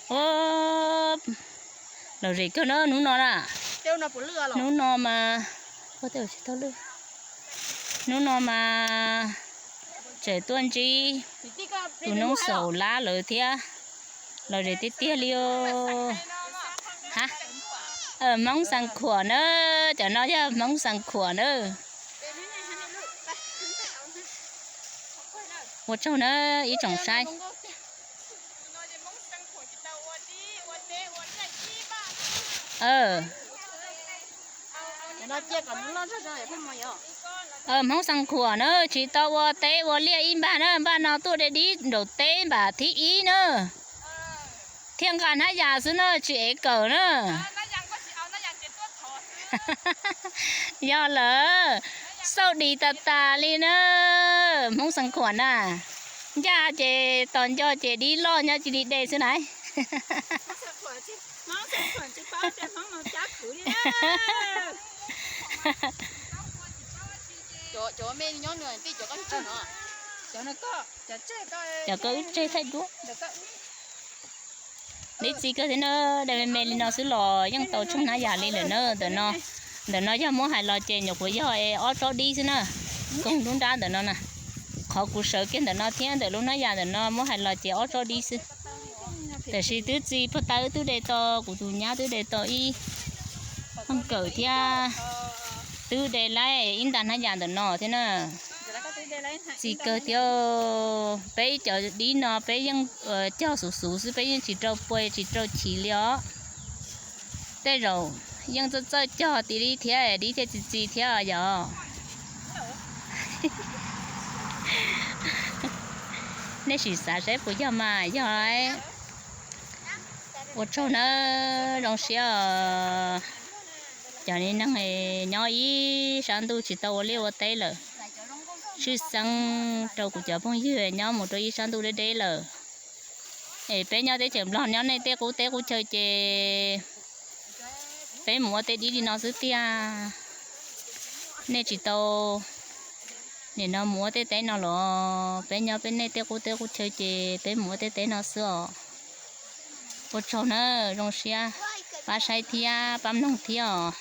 Ub, lom zem kawg na hnub no na. Hnub no mas, hnub no mas tseem tuaj ntsib tus noob xaum lab lawm thiab. Lom zem tiag tiag li os. Hmoob Xeev Khuam na, cov no yog Hmoob Xeev Khuam na. Ua tsaug na ib tsoom saib. Hmoob Xeev Khuam na tsis tau ua teb ua liaj ib npag na, npaj no tuaj de dib nraum teb npam thib ib na. Thiaj nqa hnab yas xwb na, tsis ev kawm na. Yog lawm, xauj dis tas tas li na. Hmoob Xeev Khuam na, ncaj ces tos nco ces dib loj nyob cia li de xwb na. Cov koj wb tseg thaij duab. Dib txiv kawg thiab na, de me me li no xwb los yeej tau tsheej hnab yas li lawm na. Ntawm no, ntawm no yog muab hais los ces nyuam qhuav yog ob tsob dib xwb na. Koog nruab nrab ntawm no na, qhov kuv sawv kiag ntawm no thiab ntawm lub hnab yas ntawm no muab hais los ces ob tsob dib xwb. Tiam sis twb txi puag ta wb twb de tau, kuv tus nyab twb de tau ib kawm thiab, twb de laib ib nta hnab yas ntawm no thiab na. Txi kawg thiab. Peb cov dib no peb yeej cog xuv xuv xwb, peb yeej tsis rau pua tsis rau chiv li os. Tej zaum yeej txawj txawj cog tim dib thiab, dib thiaj txi txi thiab yog. Nej sim xav saib puas yog mas yog. Ua tsaug na, zoo siab os. Cov neeg nyob ib sab ntuj tsis tau ua liaj ua teb lawm, tshwj xeeb rau kuv cov phooj ywg nyob mus rau ib sab ntuj deb deb lawm. Es peb nyob teb chaws Nplog nyob nej tej qub teb qub chaw ces peb mus ua tej dib li no xwb tiag. Nej tsis tau nim no mus ua tej teb no los peb nyob peb nej tej qub teb qub chaw ces peb mus ua tej teb no xwb os. Ua tsaug na, zoo siab pab saib thiab pab mloog thiab os.